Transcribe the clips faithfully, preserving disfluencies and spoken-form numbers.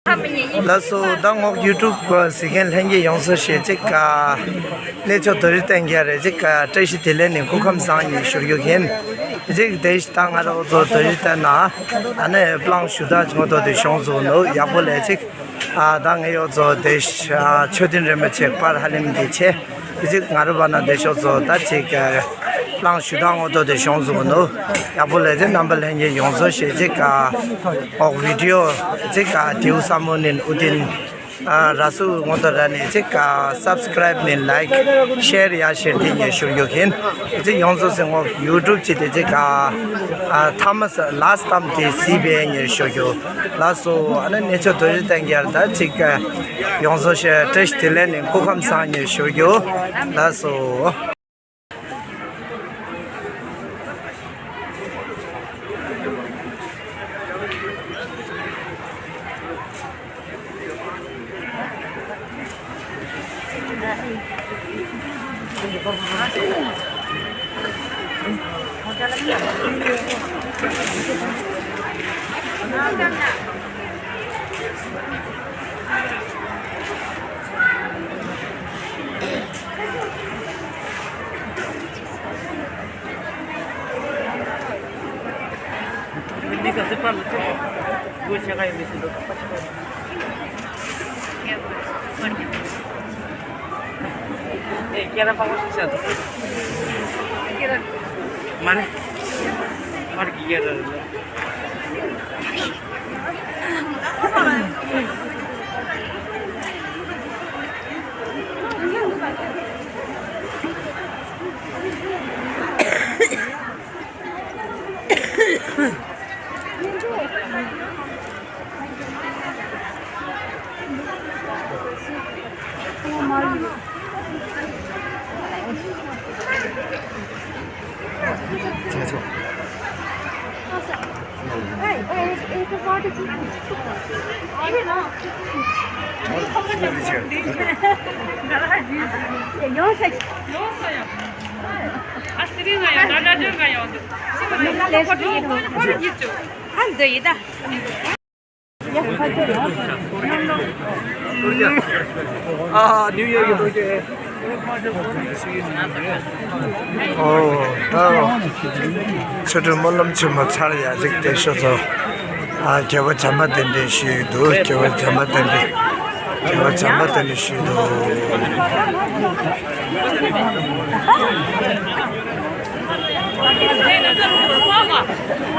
ལགས་སོ། ད་ངོག་ཡུ་ཊུབ་གཟིགས་མཁན་ལྷན་རྒྱས་ཡོངས་སུ་ཞེ་གཅིག་ག་གནས་མཆོག་རྡོ་རྗེ་གདན་གྱི་རེ་གཅིག་ག་བཀྲ་ཤིས་བདེ་ལེགས་ནས་སྐུ་ཁམས་བཟང་ཉིད་ཞུ་རྒྱུ་ཡིན། གཅིག་དེ་ད་ང་རང་ཚོ་རྡོ་རྗེ་གདན་ན་ཨ་ནི་པླང་ཞུ་དག་ངོ་ཐོག་དེ་བྱུང་སོང་ནོ། ཡག་པོ་ལས་གཅིག་ཨ་ད་ངས་ཡོད་ཚོ་དེ་ཤ་མཆོད་རྟེན་རིན་པོ་ཆེ་པར་ཧ་ལམ་འདི་ཆེ། དེ་ཅིག་ང་རུ་བ་ན་དེ་ཤོག་ཚོ་ད་ཅིག་པླང་ཞུ་དག་ངོ་ཐོག་དེ་བྱུང་སོང་ནོ། ཡག་པོ་ལས་ཅིག་རྣམ་པ་ལྷན་རྒྱས་ཡོངས་སུ་ཞེ་ཅིག་ཨོག་བི་ཌི་ཡོ་ཅིག་དེའུ་ས་མོ་ནིན་ཨུ་ཏིན་ར་སུ་ངོ་ཐོག་ར་ནི་ཅིག་སབ་སི་ཀ་རའིབ་ནིན་ལའིཀ་ཤེར་ཡ་ཤེར་དེ་ཉེ་ཞུ་རྒྱུ་ཡིན། དེ་ཅིག་ཡོངས་སུ་སེ་ངོ་ཡུ་ཊུབ་ཅིག་དེ་ཅིག་ཨ་ཐ་མ་ས་ལ་སི་ཊམ་དེ་སི་བེ་ཉེ་ཞུ་རྒྱུ། ལགས་སོ། ཨ་ནི་གནས་མཆོག་རྡོ་རྗེ་གདན་གྱི་ད་ཅིག་ཡོངས་སུ་ཞེ་བཀྲ་ཤིས་བདེ་ལེགས་ནས་སྐུ་ཁམས་བཟང་ཉེ་ཞུ་རྒྱུ། ལགས་སོ། ཡོང་ས། ཡོང་ས་ཡང་། ཨ་སི་རི་ང་ཡང་ན་ན་ཇོ་ང་ཡང་འདུག་ཕོ་ཕོ་ཕོ་ཕོ་ཡིན་ཅུ། ཨ་འདི་ཡི་ད། ཨ་ནིའུ་ཡོག་གི་ཏོག་ཙམ། ཨོ་ད་ཆོ་འཕྲུལ་སྨོན་ལམ་ཆེན་མོ་ཚར་ཡ་ཅིག་དེ་ཤོ་ཚོ། ཨ་རྒྱལ་བ་བྱམས་པ་གདན་འདྲེན་ཞུས་འདུག་རྒྱལ་བ་བྱམས་པ་གདན་འདྲེན། རྒྱལ་བ་བྱམས་པ་གདན་འདྲེན་ཞུས་འདུག་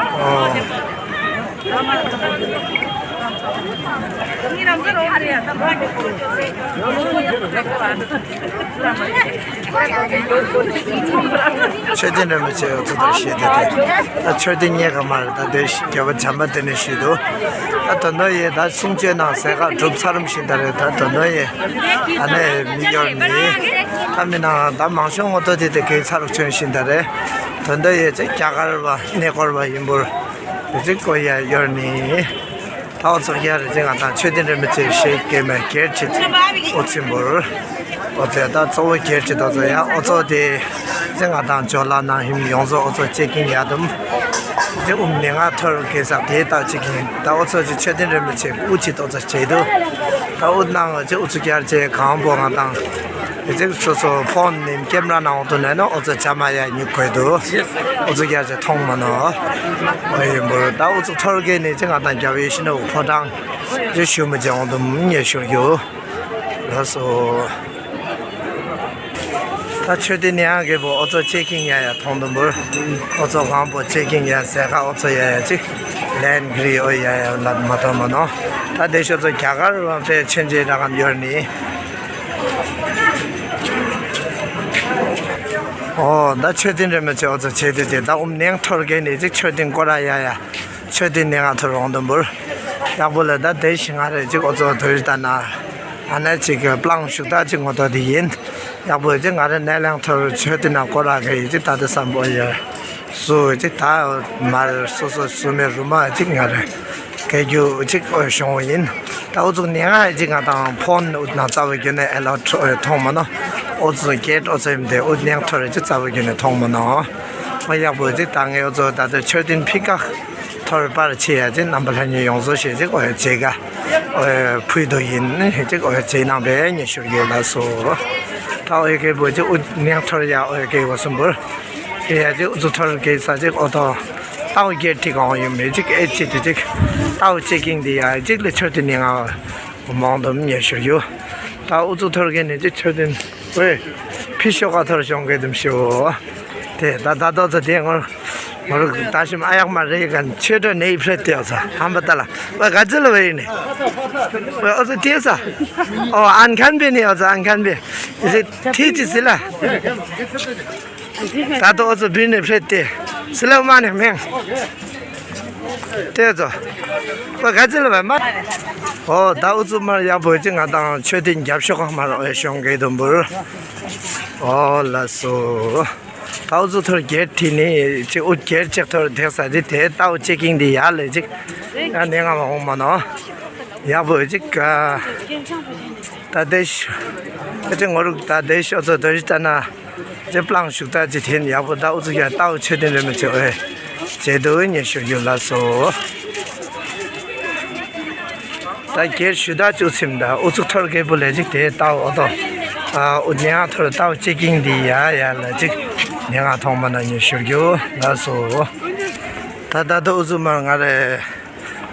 ཨོ། མཆོད་རྟེན་རིན་པོ་ཆེ་ཡོད་ཚོད་དང་ཞེས་དེ་དེ་ད་མཆོད་རྟེན་རྙེད་ག་མ་རེད། ད་དེ་རྒྱལ་བ་བྱམས་པ་དེ་ནས་ཞུས་འདུག་ད་དོན་དུ་ཡེ་ད་གསུང་ཆོས་ནང་ཟས་ཁ་གྲུབ་ཚར་རམ་ཞིག་ད་རེད། ད་དོན་དུ་ཡེ་ཨ་ནེ་མི་ཡོར་ནི་ད་མི་ནང་ད་མང་ཤོས་ངོ་ཐོག་དེ་དེ་གའི་ཚར་རུ་ཆོན་ཞིག་ད་རེད། དོན་དུ་ཡེ་ཚེ་རྒྱ་གར་བ་གནས་སྐོར་བ་ཡིན་པོར་དེ་ཚེ་ཀོ་ཡ་ཡོར་ནི། ད་འོ་ཚོ་ཡ་རེ་ཅིག་ང་དང་མཆོད་རྟེན་རིན་པོ་ཆེ་ཞེས་སྐད་མེད་སྒེར་གྱི་འོ་ཚིམ་བོར། འོ་ཚོ་ད་གཙོ་བོ་སྒེར་གྱི་ད་ཚོ་ཡ་འོ་ཚོ་དེ་ཅིག་ང་དང་ཇོ་ལ་ནང་ཧིམ་ཡོངས་རྫོགས་འོ་ཚོ་ཅེ་ཀིང་ཡ་དུམ། ཅིག་ཨུམ་ནི་ང་ཐོར་གེ་ས་དེ་ད་ཅིག་ཡིན། ད་འོ་ཚོ་ཅིག་མཆོད་རྟེན་རིན་པོ་ཆེ་དབུ་ཅིག་ད་ཚོ་བྱེད་དུ། ད་དབུ་ནང་ཅིག་འུ་ཚོ་ཡ་རེ་ཅིག་གང་པོ་ང་དང་། དེ་ཅིག་སོ་སོ་ཕོན་ནས་ཀེམ་ར་ནང་འོག་ཏུ་ནས་ནོ་འུ་ཚོ་ཇ་མ་ཡ་ཉུ་གོས་དུ། འུ་ཚོ་ཡ་ཅིག་མཐོང་མ་ནོ། འོ་ཡིན་པོ་ད་འུ་ཚོ་ཐོར་གེ་ནས་ཅིག་ང་དང་རྒྱ་བའི་ཤི་ནོ་ཕོ་བྲང་ཅིག་ཞུ་མི་ཅིག་འོང་དུ་མི་ཉེ་ཞུ་རྒྱུ། ལགས་སོ། ད་ཆོས་དེ་ནས་ཡང་གེ་པོ་འུ་ཚོ་ཅེ་ཀིང་ཡ་ཡ་མཐོང་དུ་འབུར། འུ་ཚོ་གང་པོ་ཅེ་ཀིང་ཡ་ཟས་ཁ་འུ་ཚོ་ཡ་ཡ་ཅིག་ལན་གི་རི་འོ་ཡ་ཡ་ལ་མ་མཐོང་མ་ནོ། ད་དེ་ཤོ་ཚོ་རྒྱ་གར་བ་པའི་ཆོས་འབྲེལ་ར་གམ་ཡོར་ནི། ཨོ་ད་མཆོད་རྟེན་རེ་མི་ཆེ་འོ་ཚོ་བྱེད་དུས་དེ་ད་ཨུམ་ནེང་ཐོར་གེ་ནི་ཅིག་མཆོད་རྟེན་སྐོར་ར་ཡ་ཡ། མཆོད་རྟེན་ནི་ང་ཐོར་འོང་དུ་འབུར། ཡག་པོ་ལ་ད་དེ་ཞིག་ང་རེ་ཅིག་འོ་ཚོ་དོ་རི་ད་ན། ཨ་ན་ཅིག་གི་པླང་ཤུག་ད་ཅིག་ངོ་ཐོག་དེ་ཡིན། ཡག་པོ་ཅིག་ང་རེ་ནས་ལེང་ཐོར་མཆོད་རྟེན་ན་སྐོར་ར་གེ་ཡི་ཅིག་ད་དེ་བསམ་པོ་ཡོད། སུ་ཅིག་ད་མར་སོ་སོ་སུ་མེ་རུ་མ་ཅིག་ང་རེ། སྐད་རྒྱུ་གཅིག་བྱུང་བ་ཡིན། ད་འུ་ཚོ་ནི་ང་གཅིག་ང་དང་ཕོན་འུ་ན་རྩ་བའི་རྒྱུ་ནས་ཨེ་ལོ་མཐོང་མ་ནོ། འུ་ཚོ་སྐད་འུ་ཚོ་ཡིན་དེ་འུ་ནེང་ཐོ་རེ་གཅིག་རྩ་བའི་རྒྱུ་ནས་མཐོང་མ་ནོ། ཨ་ཡག་པོ་གཅིག་ད་ངས་འུ་ཚོ་ད་ལྟ་མཆོད་རྟེན་ཕི་ཀ་ ཐོར་པར་ཆེ་ཡ་ཅིག་རྣམ་པ་ལྷན་རྒྱས་ཡོངས་རྫོགས་ཞེས་ཅིག་འོ་ཡ་ཇེ་ག་འོ་ཡ་ཕུལ་དུ་ཡིན་ཅིག་འོ་ཡ་ཇེ་ནང་པའི་ཉེ་ཞུར་ཡོད་ལ་སོ། ད་འོ་ཡ་གེ་བོ་ཅིག་འུ་ནེང་ཐོར་ཡ་འོ་ཡ་གེ་བོ་སུམ་བུར་ཡ་ཅིག་འུ་ཚུགས་ཐོར་གེ་ས་ཅིག་འོ་ཏོ་ཏའོ་གེ་ཐི་གང་ཡོད་མེད་ཅིག་ཨེ་ཅི་དེ་ཅིག་ཏའོ་ཅེ་ཀིང་དེ་ཡ་ཅིག་ལ་ཆོས་དེ་ནི་ང་མང་དུ་ཉེ་ཞུར་ཡོད། ད་འུ་ཚུགས་ཐོར་གེ་ནི་ཅིག་ཆོས་དེ་ཝེ་ཕི་ཤོ་ཀ་ཐོར་ཤོང་གེ་དུམ་ཤོ། དེ་ད་ད་ཏོ་ཚོ་དེ་ངོར་ངོ་རུ་ད་ཞིམ་ཨ་ཡག་མ་རེད་ག་ཆོས་གྲོགས་ནས་ཕྲད་དེ་ཨོ་ཚ་ཧམ་པ་ད་ལ་ཨོ་ག་ཚི་ལ་བས་ནི་ཨོ་ཨོ་ཚ་དེ་ས་ཨོ་ཨན་ཁན་པེ་ནི་ཨོ་ཚ་ཨན་ཁན་པེ་ཨི་ཟི་ཐི་ཅི་སི་ལ་ད་ཏོ་ཨོ་ཚ་བི་ནི་ཕྲད་དེ་སི་ལ་མ་ནི་མེང་དེ་ཚོ་ཨོ་ག་ཚི་ལ་བས་མ་ཨོ་ད་ཨུ་ཚུགས་མར་ཡག་པོ་ཅིག་ང་དང་ཆོས་དེ་རྒྱབ་ཤོག་ག་མར་ཨོ་ཤོང་གེ་དུམ་བུར་ཨོ་ལ་སོ། ཏའོ་ཚུགས་ཐོར་གེ་ཐི་ནི་ཅིག་འུ་གེ་ཅིག་ཐོར་དེག་ས་ཅིག་དེ་ཏའོ་ཅེ་ཀིང་དེ་ཡ་ལེ་ཅིག་ཡ་ནེ་ང་མ་འོང་མ་ནོ་ཡག་པོ་ཅིག་ད་དེ་ཤོ་ཨ་ཅིག་ངོ་རུ་ད་དེ་ཤོ་ཚོ་དོ་ཞི་ད་ན་ཅིག་པླང་ཤུག་ད་ཅིག་དེ་ནི་ཡག་པོ་ད་འུ་ཚུགས་ཡ་ཏའོ་ཆོས་དེ་རེ་མི་ཆེ་ཨོ་ཡ་ཇེ་དུ་ཉེ་ཞུ་རྒྱུ་ལ་སོ། ད་རྒྱལ་ཞུ་ད་བཅུ་ཚིམ་ད་ཨུ་ཚུགས་ཐོར་གེ་བུ་ལས་ཅིག་དེ་ཏའོ་ཨོ་ཏོ་ཨ་ཨུ་ཉེ་ང་ཐོར་ཏའོ་ཅེ་ཀིང་དེ་ཡ་ཡ་ལ་ཅིག་ཉེ་ང་ཐོང་མ་ན་ཉེ་ཞུ་རྒྱུ་ལ་སོ། ད་ད་ད་ཨུ་ཚུགས་མར་ང་རེ་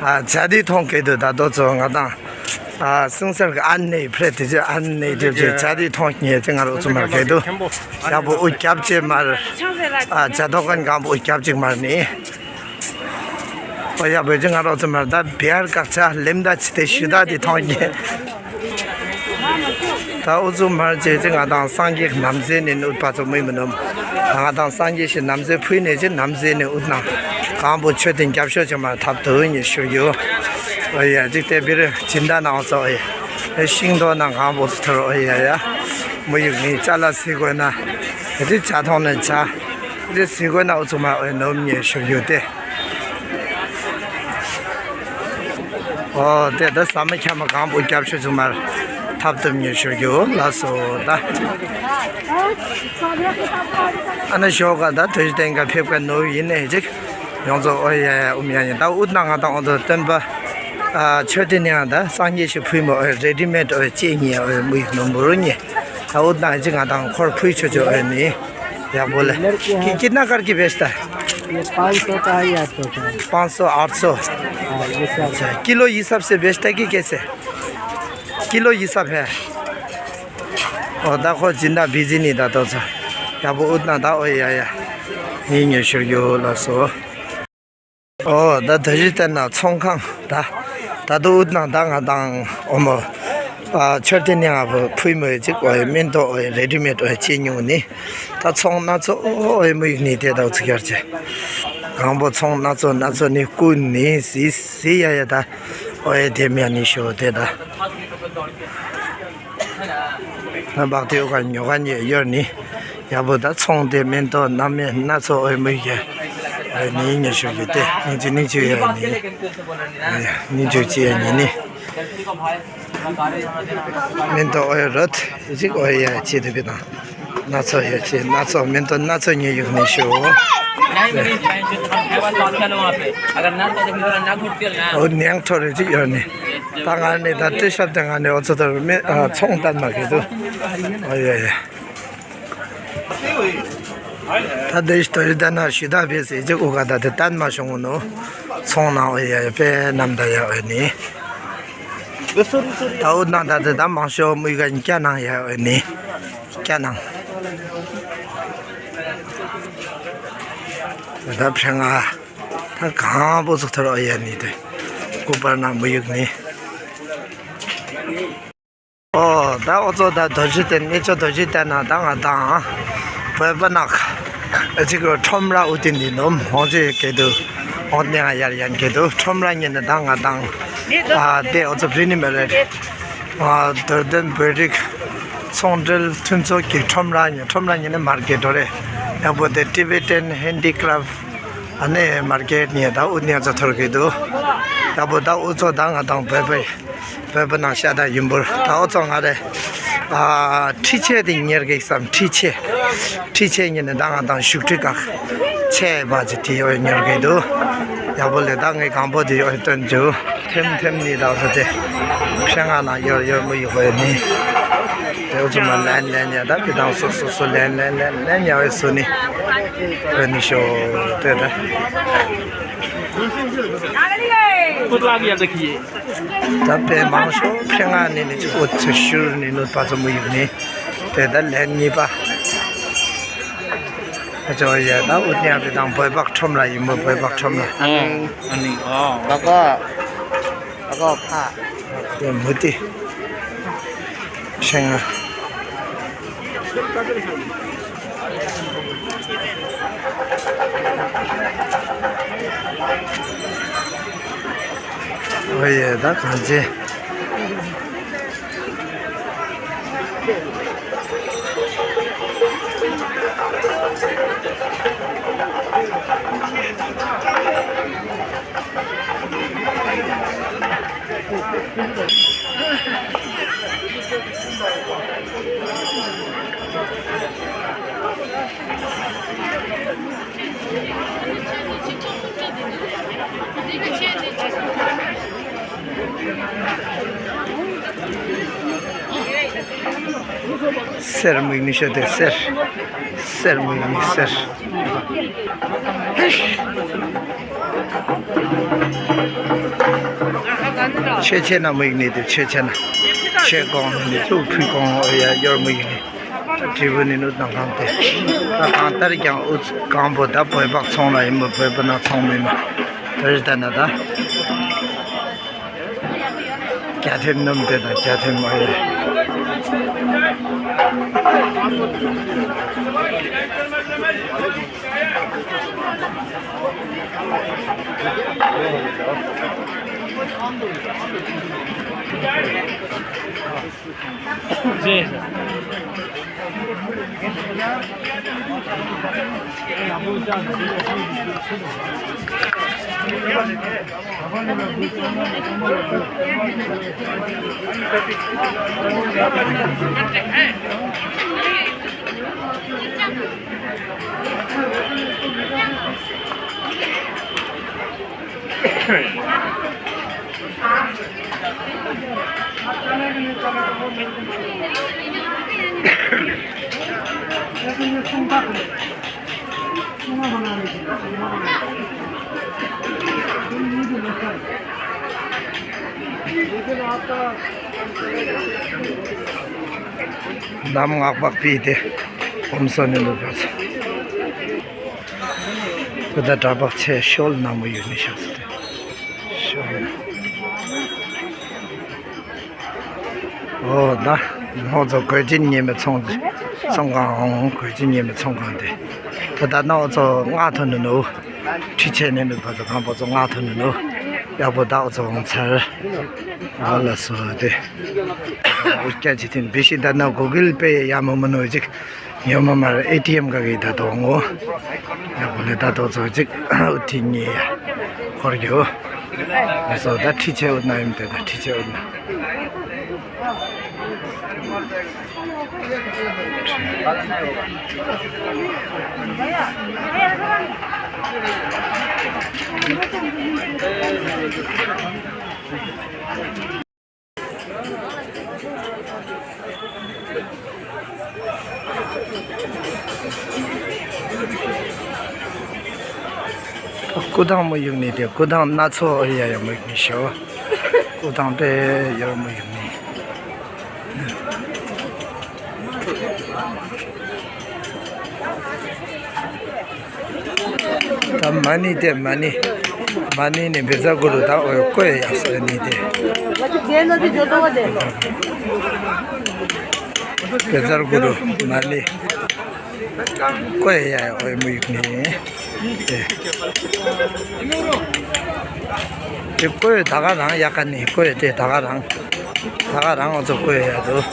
ཨ་ཇ་དེ་ཐོང་གེ་དུ་ད་ཏོ་ཚོ་ང་དང་ཨ་སིང་སར་གི་ཨན་ནེ་ཕྲད་དེ་ཅི་ཨན་ནེ་དེ་ཅི་ཇ་དེ་ཐོང་ཉེ་ཅི་ང་རེ་ཨུ་ཚུགས་མར་གེ་དུ་ཡག་པོ་ཨུ་རྒྱབ་ཅེ་མར་ཨ་ཇ་ཐོག་ཁན་གང་པོ་ཨུ་རྒྱབ་ཅིག་མར་ནི། ཨོ་ཡ་བོད་ཅི་ང་རོ་ཚོ་མར་ད་བེར་ཀག་ཆ་ལེམ་ད་ཆི་དེ་ཞུ་ད་དེ་ཐོང་གི། ད་ཨུ་ཚུགས་མར་ཅེ་ཅི་ང་དང་སངས་རྒྱས་ནམ་ཟེ་ནི་ནུ་པ་ཚོ་མི་མི་ནོམ། ང་དང་སངས་རྒྱས་ཤི་ནམ་ཟེ་ཕུལ་ནས་ཅི་ནམ་ཟེ་ནི་ཨུ་ན། གང་པོ་ཆོས་དེ་རྒྱབ་ཤོག་ཅི་མར་ཐབ་ཏུ་ཉི་ཞུ་རྒྱུ། ཨོ་ཡ་ཅིག་དེ་བེར་སྦྱིན་བདག་ནང་ཚོ་ཨེ། ཤིང་ཏོག་ནང་གང་པོ་ཚོ་ཐོར་ཨོ་ཡ་ཡ། མི་ཡུག་ནི་ཅ་ལ་སི་གོ་ན། དེ་ཅ་ཐོང་ནས་ཅ། དེ་སི་གོ་ན་ཨུ་ཚུགས་མར་ཨོ་ནོམ་ཉི་ཞུ་རྒྱུ་དེ། ཨོ་དེ་ད་ཟ་མ་ཁྱམས་གང་པོ་རྒྱབ་ཤོག་ཚུགས་མར་ཐབ་ཐུབ་ཉེ་ཞུ་རྒྱུ་ལ་སོ་ད། ཨ་ན་ཞོག་ག་ད་དོ་ཞི་བསྟན་ག་ཕེབས་ཀ་ནོ་ཡིན་ནས་ཅིག་ཡོངས་རྫོགས་ཨོ་ཡ་ཡ་ཨུམ་ཡ་ཡ་ད་ཨུ་ན་ང་དང་ཨོ་དོ་སྟོན་པ་ཨ་ཆོས་དེ་ནི་ང་ད་སངས་རྒྱས་ཤི་ཕུལ་མོ་ཨོ་རེ་ཌི་མེད་ཨོ་ཅེ་ཉེ་ཨོ་མུ་ཡིག་ནོ་མུ་རུ་ཉེ་ད་ཨུ་ན་ཅིག་ང་དང་འཁོར་ཕུལ་ཆོ་ཆོ་ཨོ་ནི། ཡག་པོ་ལེ། कि- कितना करके बेचता है? ये पाँच सौ का है, आठ सौ का है। पाँच सौ, आठ सौ। हाँ, ये सब। अच्छा, किलो हिसाब से बेचता है कि कैसे? किलो हिसाब है। ཨོ་ད་ཁོ་སྦྱིན་བདག་བི་ཟི་ནི་ད་ཏོ་ཚ། ཡག་པོ་ཨུ་ན་ད་ཨོ་ཡ་ཡ། ཡིན་ཉོ་ཤོར་ཡོ་ལ་སོ། ཨོ་ད་ད་ཞི་ལྟར་ན་ཚོང་ཁང་ད། ད་དུ་ཨུ་ན་ད་ང་དང་ཨོ་མོ། ཨ་ཆོས་དེ་ནི་ང་བུ་ཕུལ་མོ་ཅིག་ཨོ་ཡ་སྨན་ཏོ་ཨོ་ཡ་རེ་ཌི་མེད་ཨོ་ཡ་ཅི་ཉུང་ནི། ད་ཚོང་སྣ་ཚོགས་ཨོ་ཡ་མི་ཡུག་ནི་དེ་དག་ཚིག་ཡར་ཆེ། གང་པོ་ཚོང་སྣ་ཚོགས་སྣ་ཚོགས་ནི་ཀུན་ནི་སི་སི་ཡ་ཡ་ད་ཨོ་ཡ་དེ་མྱ་ནི་ཤོ་དེ་ད། ད་བག་དེ་ཨོ་ག་ཉོ་ག་ཉེ་ཡོར་ནི། ཡ་བོ་ད་ཚོང་དེ་མེན་ཏོ་ན་མེ་སྣ་ཚོགས་ཨོ་ཡ་མི་ཡུག་ཡ་ནི་ཉེ་ཤོ་ཡུ་དེ་ནི་ཅི་ནི་ཅི་ཡ་ནི་ནི་ཅི་ཅི་ཡ་ནི་ནི། མེན་ཏོ་ཨོ་ཡ་རོད་ཅིག་ཨོ་ཡ་ཆེ་དུ་བི་དང་། སྣ་ཚོགས་ཡོད་ཆེ་སྣ་ཚོགས་མེན་ཏོ་སྣ་ཚོགས་ཉེ་ཡུག་ནི་ཤོ། ཨོ་ནེང་ཐོ་རེ་ཅིག་ཡོད་ནི། ད་ང་ནི་ད་ཏི་ཤབ་དེ་ང་ནི་ཨོ་ཚོ་ཐོ་རེ་མེ་ཚོང་བཏང་མ་གི་དུ། ཨོ་ཡ་ཡ། ད་དེ་ཤི་ཏོ་ཡི་ད་ན་ཤི་ད་བེ་སེ་ཅིག་ཨོ་ག་ད་དེ་བཏང་མ་ཤོང་ནོ། ཚོང་ནང་ཨོ་ཡ་ཡ་པེ་ནམ་ད་ཡ་ཨོ་ནི། ད་འུ་ན་ད་དེ་ད་མང་ཤོ་མུ་ག་ཉི་ཀ་ནང་ཡ་ཨོ་ནི། སྐྱ་ནང་། ད་ཕྲེང་ང་། ད་གང་པོ་ཚོ་ཐར་ཨ་ཡ་ནི་དེ། སྐུ་པར་ནང་མི་ཡུག་ནི། ཨོ་ད་ཨོ་ཚོ་ད་རྡོ་རྗེ་གདན་གནས་མཆོག་རྡོ་རྗེ་གདན་ན་ད་ང་དང་། བོད་པ་ནག་ཅིག་གི་ཁྲོམ་ར་ཨུ་ཏི་འདི་ནོ་ཧོང་ཅེ་གེ་དུ་ཧོང་ཏེ་ང་ཡར་ཡན་གེ་དུ་ཁྲོམ་ར་ཉེ་ནི་ད་ང་དང་། ཨ་དེ་ཨོ་ཚོ་བི་ནི་མེ་རེད། ཨ་རྡོར་གདན་བོད་རིགས་ཚོང་འབྲེལ་མཐུན་ཚོགས་ཀྱི་ཁྲོམ་ར་ཉེ་ཁྲོམ་ར་ཉེ་ནི་མར་ཀེ་ཊོ་རེ། ཡག་པོ་དེ་Tibetan Handicraft ཨ་ནེ་མར་ཀེ་ཊི་ཉེ་ད་ཨུ་ནེ་ཚོ་ཐོར་གེ་དུ། ཡག་པོ་ད་ཨུ་ཚོ་ད་ང་དང་བོད་པའི་བོད་པ་ནང་ཤ་ད་ཡིན་པུར་ད་ཨོ་ཚོ་ང་རེ། ཨ་ཁྲི་ཆེ་དེ་ཉེར་གེག་སམ་ཁྲི་ཆེ། ཁྲི་ཆེ་ཉེ་ནི་ད་ང་དང་བཞུགས་ཁྲི་ཀ་ཆེ་བ་ཅི་དེ་ཨོ་ཉེར་གེ་དུ། ཡག་པོ་ལས་ད་ངས་གང་པོ་དེ་ཡོད་སྟོན་རྒྱུ། ཐེམ་ཐེམ་ནི་དག་ས་དེ་ཕྱེད་ང་ན་ཡོར་ཡོར་མོ་ཡོད་པའི་ནི། དེ་ཚོ་མ་ལན་ལན་ཡ་ད་པི་དང་སོ་སོ་སོ་ལན་ལན་ལན་ལན་ཡ་བའི་སོ་ནི། བའི་ནི་ཤོ་དེ་ད། ཁོ་ལག་ཡ་ད་ཁི། ད་པའི་མང་ཤོས་ཕྱེད་ང་ནི་ནི་ཅིག་འོ་ཚོད་ཤུར་ནི་ནུས་པ་ཚོ་མོ་ཡོད་ནི། དེ་ད་ལན་གཉིས་པ། ཨ་ཅོ་ཡ་ད་ཨུ་ཏི་ཡ་པི་དང་བོད་པག་ཁྲོམ་ར་ཡིན་མོ་བོད་པག་ཁྲོམ་ར། ཨ་ནི་ཨོ། ལ་གོ། ལ་གོ་ཕ། དེ་མུ་ཏི། ཤེང་ང་། ཨོ་ཡ་ད་གང་ཅི། གསེར་མིག་ནི་ཤོད་དེ་གསེར། གསེར་མིག་ནི་གསེར། ཆོས་ཆེ་ན་མིག་ནི་དེ་ཆོས་ཆེ་ན། ཆོས་གོང་ནི་དེ་ཚུགས་ཕུལ་གོང་ཡ་ཡོར་མིག་ནི། དྲིལ་བུ་ནི་ནུ་དང་གང་དེ། ད་གང་ལྟར་ཀྱང་ཨུ་ཚུགས་གང་པོ་ད་བོད་པག་ཚོང་ལ་ཡིན་མོ་བོད་པ་ན་ཚོང་མིན་མོ། དེ་རེད་ད་ན་ད། རྒྱ་ཐེམ་སྣུམ་དེ་དང་རྒྱ་ཐེམ་མ་ཡོད། རྗེས། ནམ་ངག་པག་པི་དེ་ཧོམ་སོ་ནི་འདུག་པ། བུ་ད་དྲ་བག་ཆེ་ཤོལ་ནང་མོ་ཡོད་ནི་ཤག་སི་ཏེ་ཤོལ་ན། ཨོ་ད་ངོ་ཚོ་གོས་ཅན་ཉེ་མི་ཚོང་ཚོང་ཁང་ཨོང་གོས་ཅན་ཉེ་མི་ཚོང་ཁང་དེ་ད་ད་ན་ཨོ་ཚོ་ང་ཐོན་ནི་ནོ། ཁྲི་ཆེ་ནི་ནི་བ་ཚོ་ཁང་པ་ཚོ་ང་ཐོན་ནི་ནོ། ཡག་པོ་ད་ཨོ་ཚོ་འོང་ཚར། ཨ་ལ་སོ་དེ་ཨོ་སྐྱ་ཅི་ཐིན་བི་ཤི་ད་ན་གུ་གིལ་པེ་ཡ་མོ་མོ་ནོ་ཅིག་ཉོ་མ་མར་ཨེ་ཊི་ཨེམ་ག་གི་ད་དོ་ངོ་། ཡག་པོ་ལས་ད་དོ་ཚོ་ཅིག་ཨུ་ཐི་ཉེ་ཡ། ཧོར་གྱོ། ང་སོ་ད་ཁྲི་ཆེ་ཨུ་ན་ཡིན་དེ་ད་ཁྲི་ཆེ་ཨུ་ན། སྐུ་ཐང་མོ་ཡུག་ནི་དེ་སྐུ་ཐང་སྣ་ཚོགས་ཨེ་ཡ་ཡ་མོ་ཡུག་ནི་ཤོ། སྐུ་ཐང་དཔེ་ཡོར་མོ་ཡུག་ནི། ད་མ་ཎི་དེ་མ་ཎི། མ་ཎི་ནི་བེ་ཛ་གུ་རུ་ད་འོ་བཀོད་ཡག་སོ་ནི་དེ། བེ་ཛ་གུ་རུ་མ་ཎི། བཀོད་ཡག་འོ་མོ་ཡུག་ནི། དེ། དེ་བཀོད་ད་ག་རང་ཡག་ག་ནི་བཀོད་དེ་ད་ག་རང་། ད་ག་རང་འོ་ཚོ་བཀོད་ཡག་འདུག་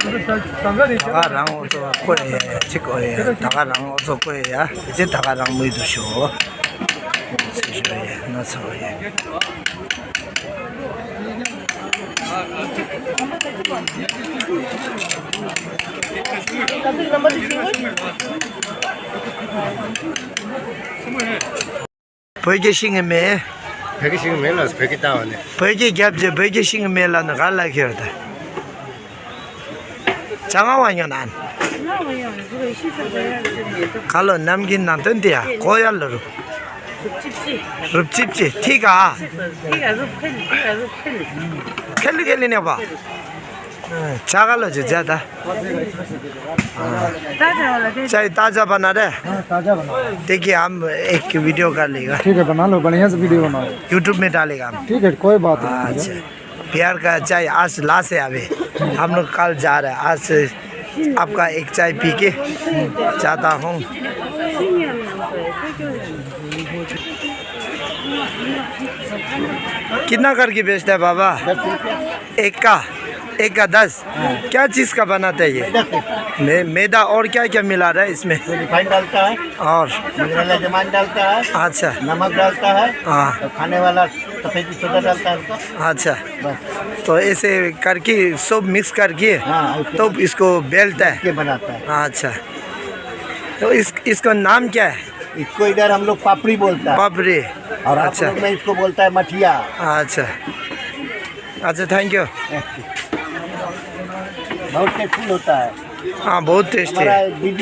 ད་ག་རང་འོ་ཚོ་བཀོད་ཡ་ཅིག་འོ་ཡ་ད་ག་རང་འོ་ཚོ་བཀོད་ཡ་ཅི་ད་ག་རང་མི་འདུག་ཤོ། ཚེ་ཞོ་ཡ་ན་ཚོ་ཡ། བོད་ཀྱི་ཤིང་གི་མེ། བོད་ཀྱི་ཤིང་གི་མེ་ལ་བོད་ཀྱི་ལྟ་བ་ནས། བོད་ཀྱི་རྒྱབ་ཀྱི་བོད་ཀྱི་ཤིང་གི་མེ་ལ་ནི་ག་ལ་ཁྱེར་ད། ཅང་ཨ་བ་ཉོ་ནན། ཁ་ལོ་ནམ་གྱི་ནང་དོན་དེ་ཡ་གོ་ཡ་ལ་རུ། རུབ་ཅིབ་ཅི་ཐིག་ག་ཁེ་ལི་ཁེ་ལི་ནས་པ། ཅ་ག་ལ་ཅི་ཇ་ད། चाय ताज़ा बना रहे। हाँ, ताज़ा बना रहे। देखिए, हम एक वीडियो कर लेगा। ठीक है, बना लो, बढ़िया से वीडियो बनाओ। YouTube में डालेगा हम। ठीक है, कोई बात नहीं। अच्छा, बिहार का चाय आज लास्ट है अभी। हम लोग कल जा रहे हैं। आज आपका एक चाय पी के जाता हूँ। कितना करके बेचता है बाबा? एक का, एक का दस। क्या चीज का बनाते हैं ये? मैदा। मैदा और क्या क्या मिला रहा है इसमें? रिफाइन डालता है। और? मोजरेला जमान डालता है। अच्छा। नमक डालता है। हाँ। और खाने वाला सफेद सोडा डालता है उसका। अच्छा। बस। तो ऐसे करके सब मिक्स करके हाँ, ऐसे तो इसको बेलता है। के बनाता है। अच्छा। तो इस, इसका नाम क्या है? इसको इधर हम लोग पापड़ी बोलता है। पापड़ी। और आप अच्छा। लोग में इसको बोलता है मठिया। अच्छा। अच्छा, थैंक यू। बहुत टेस्टी होता है। हाँ, बहुत टेस्टी हमारा है। दीदी